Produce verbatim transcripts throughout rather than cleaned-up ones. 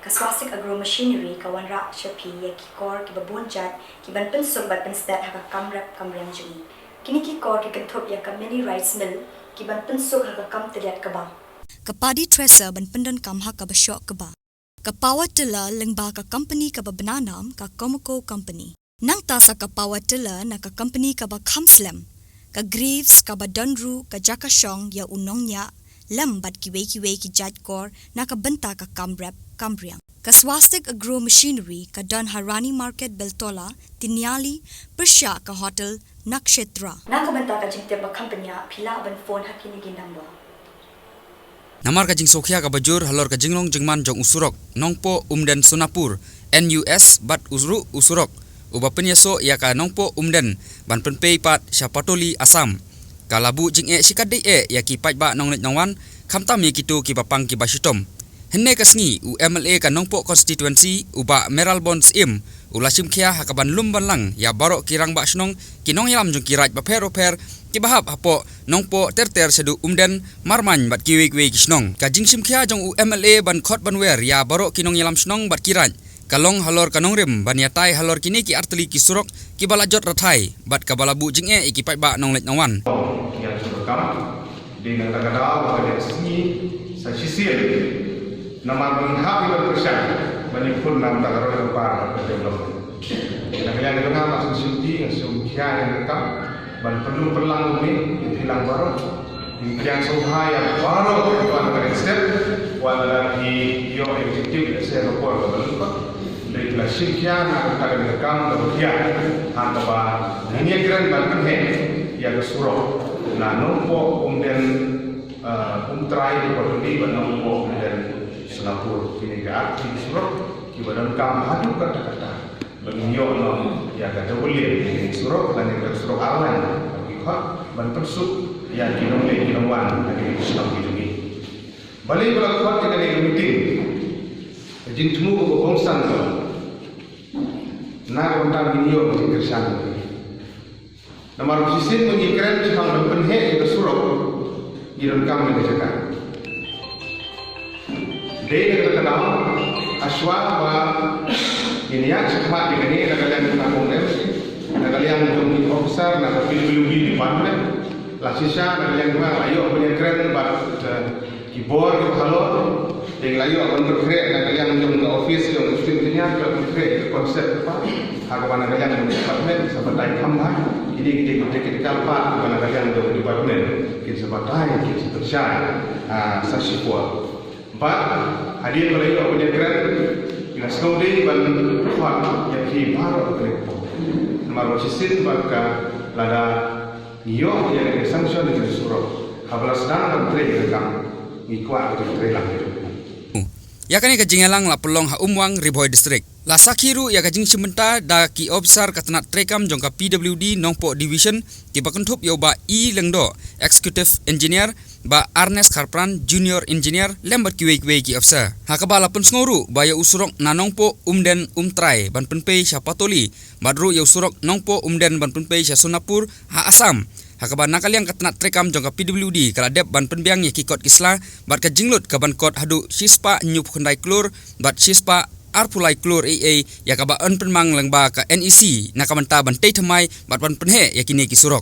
Ka Swastik Agro Machinery ka wanrah sha phi ïa ki kor kiba bun jait ki ban pynsuk bad pynstet ha ka kam rep kam riang jong ngi. Kine ki kor ki kynthup ïa ka mini rice mill ki ban pynsuk ha ka kam tylliat kaba. Ka paddy thresher ban pyndonkam ha kaba shoh kaba. Ka power tiller lyngba ka company kaba bna nam ka Comaco Company. Nangta sa ka power tiller na ka company kaba kham slem. Ka Graves kaba don ruh ka jaka shong ïa u nongñiah lem bad kiwei kiwei ki jait kor na ka bynta ka kam rep kam riang. Ka Swastik Agro Machinery ka don ha Rani Market Beltola, Tiniali, pyrshah ka hotel Nakshetra. Na ka bynta ka jingtip ba kham bniah phi lah ban phone ha kine ki number. Namar ka jingsngewkhia kaba jur halor ka jinglong jingman jong u surok Nongpoh Umden Sonapur, N U S, bad u ruh u surok uba pynïasoh ïa ka Nongpoh Umden ban pynpei pat sha Patoli, Assam, ka la buh jingeh shikatdei eh ïa ki paidbah nongleit nongwan, khamtam ïa kito kiba pang kiba shitom. Hynne ka sngi u M L A ka Nongpoh constituency u Bah Mayralborn Syiem u la shimkhia ha kaban lum ban lang ïa baroh ki rangbah shnong, ki nongïalam jong ki raid bapher bapher kiba hap hapoh Nongpoh ter ter shaduh Umden, Marmain bad kiwei kiwei ki shnong. Ka jingshimkhia jong u M L A ban khot ban wer ïa baroh ki nongïalam shnong bad ki raid ka long halor ka nongrim ban ïatai halor kine ki artylli ki surok kiba la jot rathai bad kaba la buh jingeh ïa ki paidbah nongleit nongwan. Ïa shu kam dei na kata ka daw ba ka dei ka sngi sa shisien. Namar ba ngi hap ïa ban pyrshang ban ïakhun na ka bynta ka roi ka par ka development. Na ka liang jong nga, nga sngewsih, nga sngewkhia ïa ka kam ban pynlong pynlang kumne ïa phi lang baroh. Ngi pdiang sngewbha ïa baroh ki wan ka step, wat la ki ïoh ïa ka jingtip ïa ka por kaba lyngkot. Dei phi la shimkhia na ka bynta ka kam kaba khia ha kaba ngi ïakren ban pynheh ïa ka surok na Nongpoh Umden, eh, Umtrai, Patoli bad Nongpoh Umden Sonapur. Kine ki artylli ki surok kiba donkam haduh katta katta. Ban ïoh noh ïa ka double lane surok lane ka surok ar lane, ki khot ban pynsuk ïa ki nongleit ki nongwan ha kine ki shnong ki jong ngi. Balei ba la khot ïa kane ka meeting? Ka jingthmu kaba kongsan ka, na ka bynta ngin ïoh ka jingkyrshan. Namar ba shisien ba ngi kren shaphang ban pynheh ïa ka surok, ngi donkam ïa ka jaka. Dei na kata ka daw, hashwa ba ngin ïaid shakhmat ïa kane na ka liang jong nga kum M C, na ka liang jong ki officer na ka P W D department, la shisha na ka liang jong nga la ïoh ban ïakren bad, eh, ki bor kiba halor. Te ngi la ïoh ban pynkhreh na ka liang jong ka office jong u chief engineer, ka pynkhreh ka concept paper ha kaba na ka liang jong ka department sa batai kham bha. Kine ki dei ki technical part kaba na ka liang jong ka department kin sa batai, kin sa pynshai, ah, sa shipor. Bad hadien ba la ïoh ban ïakren, ngi la sngewdei ban khot ïa phi baroh kane ka por. Namar ba shisien bad ka lada ngi ïoh ïa ka sanction ïa ka surok, haba la sdang ban trei ïa ka kam, ngi kwah ka jingtrei lang ïa ka. Ïa kane ka jingïalang la pynlong ha Umwang, Ri Bhoi District. La sakhi ruh ïa ka jingshim bynta da ki officer ka tnat treikam jong ka P W D Nongpoh Division, kiba kynthup ïa u Bah E Lyngdoh, Executive Engineer, Bah Ernest Kharpran, Junior Engineer, lem bad kiwei kiwei ki officer. Ha kaba la pynsngew ruh ba ïa u surok na Nongpoh Umden Umtrai ban pynpei sha Patoli, bad ruh ïa u surok Nongpoh Umden ban pynpei sha Sonapur ha Assam. Ha kaba na ka liang ka tnat treikam jong ka P W D ka la dep ban pynbiang ïa ki kot ki sla bad ka jinglut ka ban kot haduh shispah hynñiewphew khyndai klur bad shispah arphew lai klur ei ei ïa kaba yn pynmang lyngba ka N E C na ka bynta ban tei thymmai bad ban pynheh ïa kine ki surok.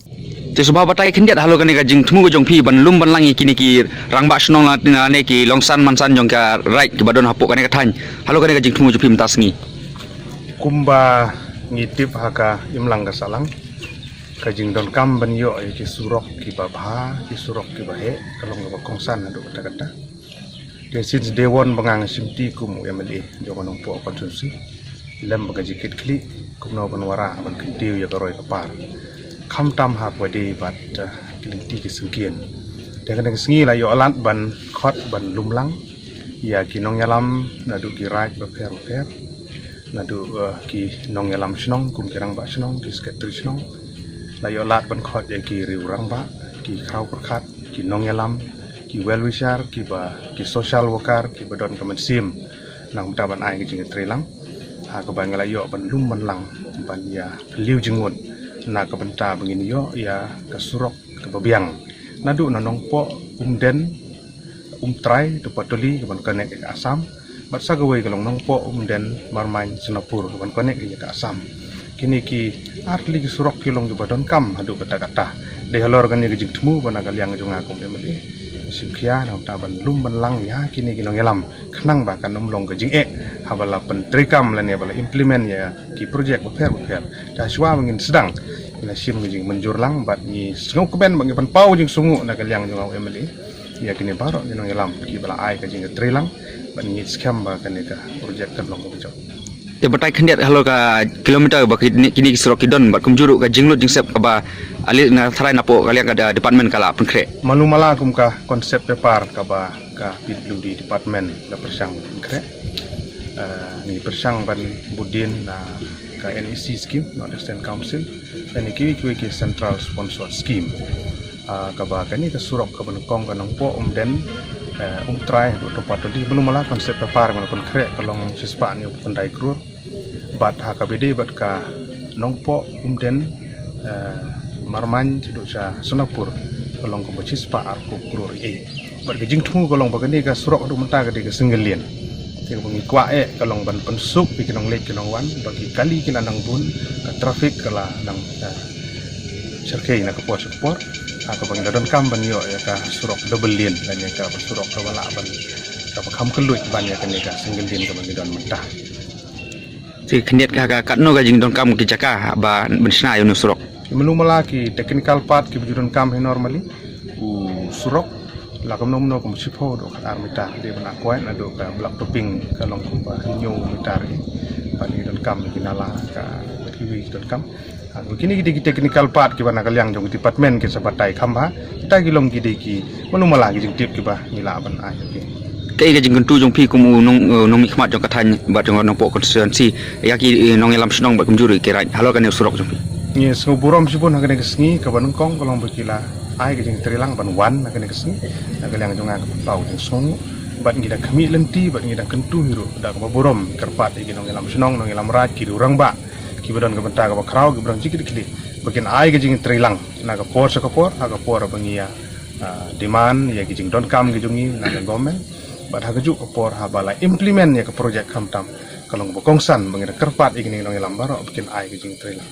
Te sngewbha batai khyndiat halor kane ka jingthmu ka jong phi ban lum ban lang ïa kine ki rangbah shnong lane ki longsan mansan jong ka raid kiba don hapoh kane ka thaiñ, halor kane ka jingthmu jong phi mynta sngi. Kumba ngi tip ha ka imlang ka sahlang, ka jingdonkam ban ïoh ïa ki surok kiba bha, ki surok kiba heh, ka long kaba kongsan haduh katta katta. Te since day one ba nga nga shimti kum u M L A jong ka Nongpoh constituency, lem bad ka jingkitkhlieh kumno ban wanrah ban kyntiew ïa ka roi ka par, khamtam ha kaba dei bad, eh, ki lynti ki syngkien. Te kane ka sngi la ïoh lad ban khot ban lum lang ïa ki nongïalam naduh ki raid bapher bapher, naduh, eh, ki nongïalam shnong kum ki rangbah shnong, ki secretary shnong. La ïoh lad ban khot ïa ki riew rangbah, ki khraw pyrkhat, ki nongïalam, ki well wisher, kiba, ki social worker kiba don ka mynsiem na ka bynta ban ai ka jingïatreilang. Ha kaba ngi la ïoh ban lum ban lang ban ïa phylliew jingmut na ka bynta ba ngin ïoh ïa ka surok kaba biang naduh na Nongpoh Umden Umtrai to Patoli kaban connect ïa ka Assam, Bad sa kawei ka long Nongpoh, Umden, Marmain, Sonapur, ban connect ïa ka Assam. Kine ki artylli ki surok ki long kiba donkam haduh katta katta. Dei halor kane ka jingthmu ba na ka liang jong nga kum M L A, shim khia na ka bynta ban lum ban lang ïa kine ki nongïalam, khnang ba kan ym long ka jingeh haba la pyntreikam lane ba la implement ïa ki project bapher bapher. Te shuwa ba ngin sdang, ngin ïa shim ka jingmynjur lang bad ngi sngewkmen ba ngi pynpaw jingsngewnguh na ka liang jong nga u M L A ïa kine baroh ki nongïalam kiba la ai ka jingtreilang bad ngi skhem ba kane ka project kan long kaba jop. Te batai khyndiat halor ka kilometer ba kine, kine ki surok ki don bad kumjuh ruh ka jinglut jingsep kaba ale na tharai napoh ka liang ka department ka la pynkhreh. Malu mala kum ka concept paper kaba ka P W D department la pyrshang pynkhreh. Eh, ngi pyrshang ban bud dien na ka N E C scheme, North Eastern Council, lane kiwei kiwei ki central sponsored scheme. Ah, kaba kane ka surok kaba nyngkong ka Nongpoh, Umden, eh, Umtrai haduh Topa Todi, malu mala concept paper ba la pynkhreh ka long shispah hynñiewphew khyndai klur. Bad ha kaba ïadei bad ka Nongpoh, Umden, eh, Marmain haduh sha Sonapur ka long kumba shispah arphew klur eh. Bad ka jingthmu ka long ba kane ka surok haduh mynta ka dei ka single lane. Te kaba ngi kwah eh ka long ban pynsuk ïa ki nongleit ki nongwan ba ki kali ki la nang bun, ka traffic ka la nang, eh, shyrkhei na ka por sha ka por. Ha kaba ngi la donkam ban ïoh ïa ka surok double lane lane kaba surok kaba lah ban, kaba kham kylluid ban ïa kane ka single lane kaba ngi don mynta. Te khyndiat ka, ka katno ka jingdonkam ki jaka ba ban shna ïa une u surok? Malu mala ki technical part kiba ju donkam hi normally u surok la kumno kumno kum shiphew haduh khatar meter, dei ban acquaint naduh ka black topping ka long kumba hynñiew meter hi. Bad ngi donkam ki nala ka bad kiwei ki donkam. Ha, kine ki dei ki technical part kiba na ka liang jong ki department ki sa batai kham bha. Kita ki long ki dei ki malu mala ki jingtip kiba ngi lah ban ai ïa ki. Kaei ka jingkyntu jong phi kum u nong, eh, nongmihkhmat jong ka thaiñ bad jong Nongpoh constituency ïa ki, eh, nongïalam shnong bad kumjuh ruh ki raid halor kane u surok jong phi? Ngi sngewburom shibun ha kane ka sngi, kaba nyngkong ka long ba ki la ai ka jingtreilang ban wan ha kane ka sngi. Na ka liang jong nga ka pynpaw jingsngewnguh bad ngi da khmih lynti bad ngi da kyntu hi ruh da kaba burom kyrpad ïa ki nongïalam shnong, nongïalam raid, ki rangbah kiba don ka bynta kaba khraw, kiba don jingkitkhlieh ba kin ai ka jingtreilang na ka por sha ka por, ha ka por ba ngi ïa, ah, demand ïa ki jingdonkam ki jong ngi na ka government. Bad ha kajuh ka por haba la implement ïa ka project khamtam, ka long kaba kongsan ba ngi da kyrpad ïa kine ki nongïalam baroh ba kin ai ka jingtreilang.